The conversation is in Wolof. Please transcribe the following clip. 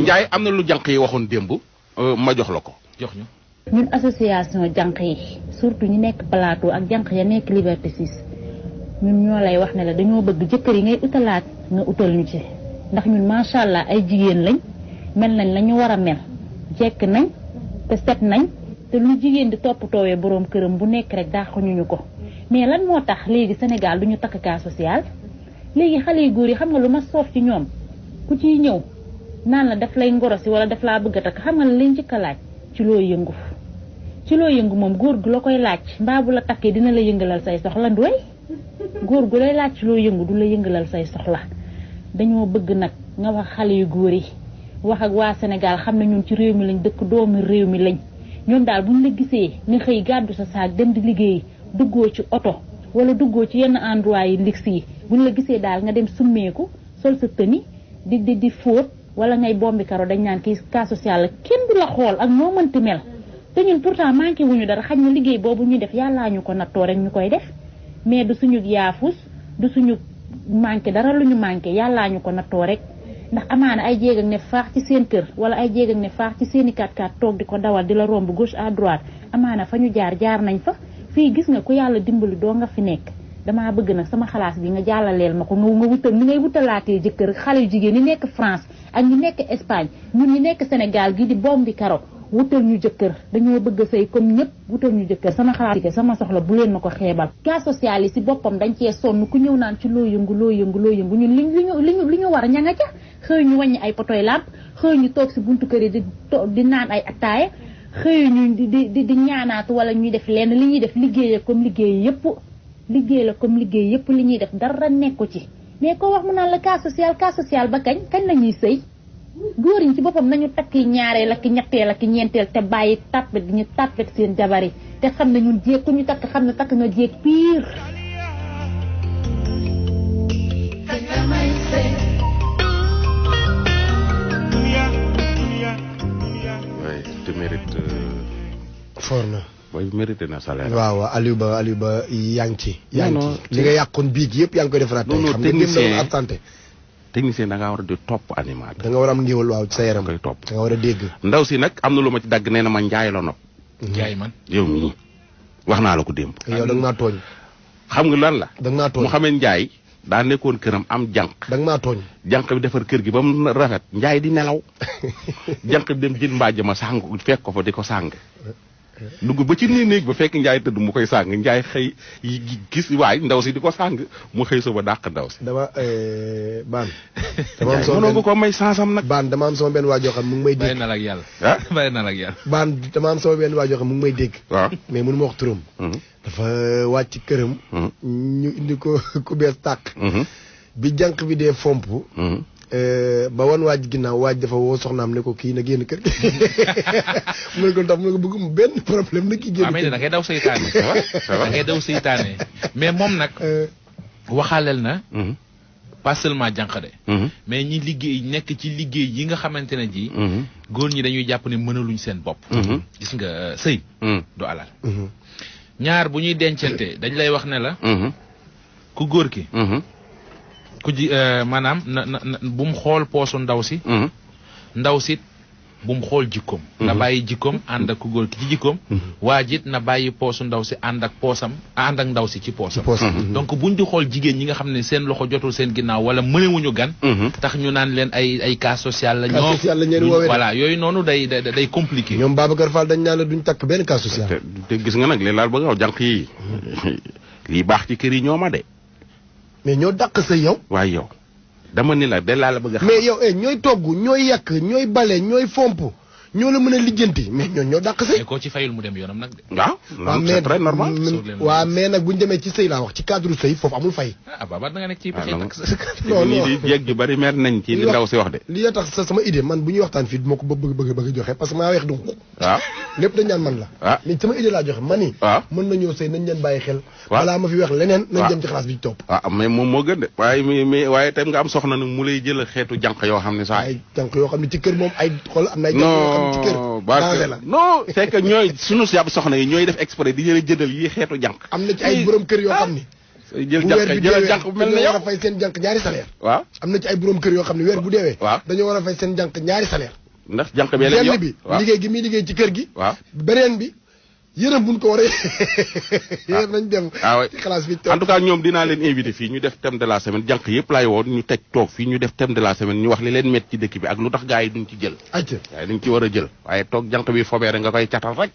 Ndiaye am na lu jànq yi waxoon démb ma jox la ko. jox ñu. ñun association jànq yi surtout ñi nekk plateau ak jànq ya nekk Liberté 6 ñun ñoo lay wax ne la dañoo bëgg jëkkër yi ngay utalaat nga utal ñu ci ndax ñun macha allah ay jigéen lañ mel nañ la ñu war a mel jekk nañ te set nañ te lu jigéen di toppatoowee boroom këram bu nekk rek daaxuñu ñu ko mais lan moo tax léegi Sénégal duñu takk cas social léegi xale yu góor yi xam nga lu ma soof ci ñoom ku ciy ñëw naan la daf lay ngorosi wala daf laa bëgg a takk xam nga la lañ njëkk a laaj ci loo yëngu moom góor gu la koy laaj mbaa bu la takkee dina la yëngalal say soxla ndoy góor gu lay laaj ci loo yëngu du la yëngalal say soxla dañoo bëgg nag nga wax xale yu góor yi wax ak waa Sénégal xam ne ñun ci réew mi lañ dëkk doomu réew mi lañ ñoom daal buñ la gisee nga xëy gàddu sa saak dem di liggéey duggoo ci oto wala duggoo ci yenn endroit yi lix yi buñ la gisee daal nga dem summeeku sol sa tëni di fóot wala ngay bombi karo dañ naan kii cas social la kenn du la xool ak noo mënti mel te ñun pourtant manqué wuñu dara xañ na liggéey boobu ñuy def yàllaa ñu ko nattoo rek ñu koy def mais du suñu yaafus du suñu manqué dara lu ñu manqué yàllaa ñu ko nattoo rek ndax amaana ay jéeg ak ne faax ci seen kër wala ay jéeg ak ne faax ci seeni 4x4 toog di ko dawal di la romb gauche à droite amaana fa ñu jaar nañ fa fii gis nga ku yàlla dimbali doo nga fi nekk damaa bëgg nag sama xalaas bi nga jàllaleel ma ko nga wutal ni ngay wutalaatee jëkkër xale yu jigéen ñi nekk France ak ñi nekk Espagne ñun ñi nekk Sénégal gi di bomb di karo wutal ñu jëkkër dañoo bëgg a sëy comme ñëpp wutal ñu jëkkër sama xalaat sama soxla bu leen ma ko xeebal cas social yi si boppam dañ cee sonn ku ñëw naan ci loo yëngu ñun li ñu war a ña nga ca xëy ñu wàññi ay potoy lamp xëy ñu toog si buntu kër yi di naan ay attaaya xëy ñu di ñaanaatu wala ñuy def lenn li ñuy def liggéey la comme liggéey yëpp li ñuy def dara nekku ci mais ko wax mu naan la cas social ba kañ la ñuy sëy góor yi ci boppam nañu takki ñaareel ak ñetteel ak ñeenteel te bàyyi tàppet ñu tàppet seen jabar yi te xam ne ñun jéeg ku ñu takk xam ne takk nga jéeg pire. waaye te mérite. fort na. mooy mérité na salaire. waaw Aliou Ba yaa ngi ci. yaa ngi ci li nga yàqoon biig yëpp yaa ngi koy defaraat. non non xam nga dem na absenté. technicien da ngaa war a di topp animateur. da nga war a am ngéwal waaw ci sa yaram. koy topp da nga war a dégg. ndaw si nag am na lu ma ci dagg nee na ma njaay la nopp. njaay man yow mii wax naa la ko démb. yow da nga maa tooñ. xam nga lan la. da nga maa tooñ mu xamee njaay daa nekkoon këram am jànq. da nga maa tooñ. jànq bi defar kër gi ba mu rafet njaay di nelaw jànq bi dem jël mbaaj ma sàng fekk ko fa di ko sàng. dugg ba ci néeg ba fekk njaay tëdd mu koy sàng njaay xëy gis waay ndaw si di ko sàng mu xëy suba dàq ndaw si. dama baan. dama am sama benn ko may sansam nag. baan dama am sama benn waajoo xam mu ngi may dégg. bàyyi na la ak yàlla. ah bàyyi na la ak yàlla. baan dama am sama benn waajoo xam mu ngi may dégg. waaw mais mënu ma wax turam. dafa wàcc këram. ñu indi ko ku bees tàq. bi jànq bi dee fomp. ba wan waaj ginnaaw waaj dafa woo soxnaam ne ko kii na génn kër gi mu ne ko tax mu ne ko bëgg mu benn problème na kii génn. mais da ngay daw seytaane. da ngay daw seytaane mais moom nag. waxaaleel na. pas seulement jànq de. mais ñi liggéey nekk ci liggéey yi nga xamante ne ji. góor ñi dañuy jàpp ne mënaluñ seen bopp. gis nga sëy. du alal. ñaar bu ñuy dencante dañ lay wax ne la. ku góor ki. ku ji maanaam na bu mu xool poosu ndaw si. ndaw si bu mu xool jikkoom. na bàyyi jikkoom ànd ak ku góor ki ci jikkoom. waajit na bàyyi poosu ndaw si ànd ak poosam ànd ak ndaw si ci poosam. donc buñ di xool jigéen ñi nga xam ne seen loxo jotul seen ginnaaw wala mënewuñu gan. tax ñu naan leen ay cas social la. cas social la ñeen woowee voilà yooyu noonu day compliqué. ñoom Babacar Fall dañ naan la duñ takk benn cas social. te gis nga nag li laal ba nga wax jànq yi lii baax ci kër yi ñoo ma de. mais ñoo dàq sa yow. waaye yow dama ni la de laa la bëgg a xam. mais yow ñooy togg ñooy yàq ñooy bale ñooy fomp ñoo la mën a lijjanti mais ñoo dàq sëy. mais koo ci fayul mu dem yoonam nag de. waaw c'est très normal. waaw mais nag bu ñu demee ci sëy laa wax ci cadre sëy foofu amul fay. ah Baba da nga nekk ci pexe nag. non non di jeeg ju bari mer nañ ci li ndaw si wax de. li ya tax sa sama idée man bu ñuy waxtaan fii duma ko bëgg joxe parce que maa weex donc. waaw lépp dañ naan man la. waaw mais sama idée laa joxe man ni. waaw mën nañoo sëy nañ leen bàyyi xel. waaw balaa ma fi wax leneen. nañ dem ci xalaas bi ci topp. waaw mais moom moo gën de. waaye tam nga am soxna nag mu lay jël xeetu jànq yoo xam ne saa ay jànq yoo xam ne ci kër moom ay xool am na ay jànq yoo xam ne ci kër. non c'est que ñooy sunu yàpp soxna yi ñooy def exprès di jëlee jëndal yi xeetu jànq. am na ci ay borom kër yoo xam ni jël jànq bu mel ne yow war a fay seen jànq ñaari salaire. waaw am na ci ay borom kër yoo xam ne weer bu deewee. waaw dañoo war a fay seen jànq ñaari salaire. ndax jànq bee leen benn bi liggéey gi muy liggéey ci kër gi. waaw beneen bi yërëm buñ ko war a yërëm nañ dem. ci classe bi en tout cas ñoom dinaa leen invité fii ñu def thème de la semaine jànq yëpp laay woon ñu teg toog fii ñu def thème de la semaine ñu wax li leen met ci dëkk bi ak lu tax gars yi duñ ci jël. acca waaye dañ ci war a jël waaye toog jànq bi fobeere nga koy catal rek.